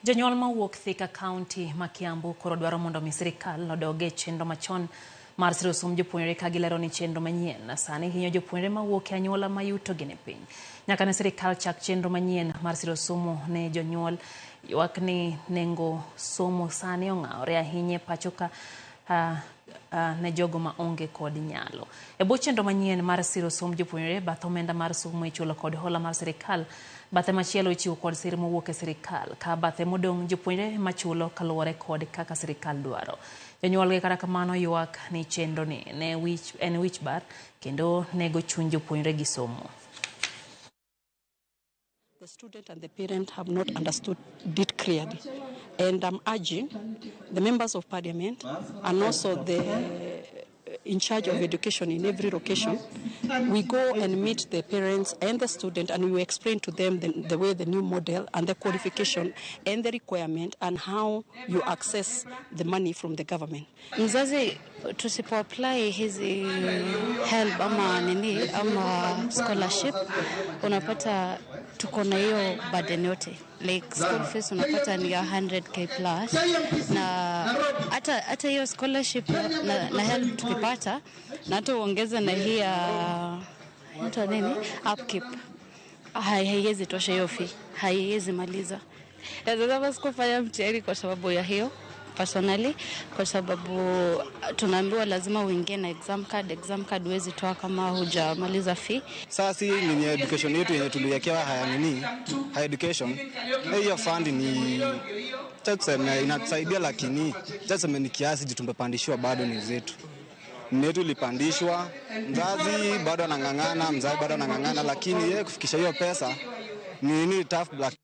Jonyuol mawuok Thika County ma Kiambu koro dwaro mondo mi sirikal odog e chenro machon mar siro somb jopuonjre ka gilero ni chenro manyien sani hinyo jopuonjre mawuok e anyuola ma yutogi ni piny. Nyaka ne sirikal chak chenro manyien mar siro somo ne jonyuol, ywak ni nengo somo sani ong'awore ahinya e pacho ka ne jogo ma onge kod nyalo. E bwo chenro manyien mar siro somb jopuonjre, bath omenda mar somo ichulo kod hola mar sirikal, bathe machielo ichiwo kod sir mowuok e sirikal, ka bathe modong' jopuonjre machulo kaluwore kod kaka sirikal dwaro. Jonyuolgi kata kamano ywak ni chenro ni ne wich, en wich bar kendo nego chuny jopuonjre gi somo. The student and the parent have not understood it clearly. And I'm urging the members of parliament and also the in charge of education in every location, we go and meet the parents and the student and we explain to them the way the new model and the qualification and the requirement and how you access the money from the government. Mzazi tusipo apply hizi HELB ama nini ama scholarship, unapata tuko na hiyo burden yote, like school fees unapata ni 100K plus, na hata hiyo scholarship na HELB tukipata, na hata uongeze na hii ya inaitwa nini, upkeep, haiwezi tosha hiyo fee, haiwezi maliza. Sasa sikufanya mtihani kwa sababu ya hiyo personally, kwa sababu tunaambiwa lazima uingie na exam card. Exam card huwezi toa kama hujamaliza fee. Sasa si nini education yetu yenye tuliwekewa haya nini higher education, hiyo fund ni tuseme inatusaidia, lakini tuseme ni kiasi juu tumepandishwa bado ni zetu ni yetu ilipandishwa, mzazi bado anang'ang'ana, mzazi bado anang'ang'ana, lakini yeye kufikisha hiyo pesa ni nini tough black.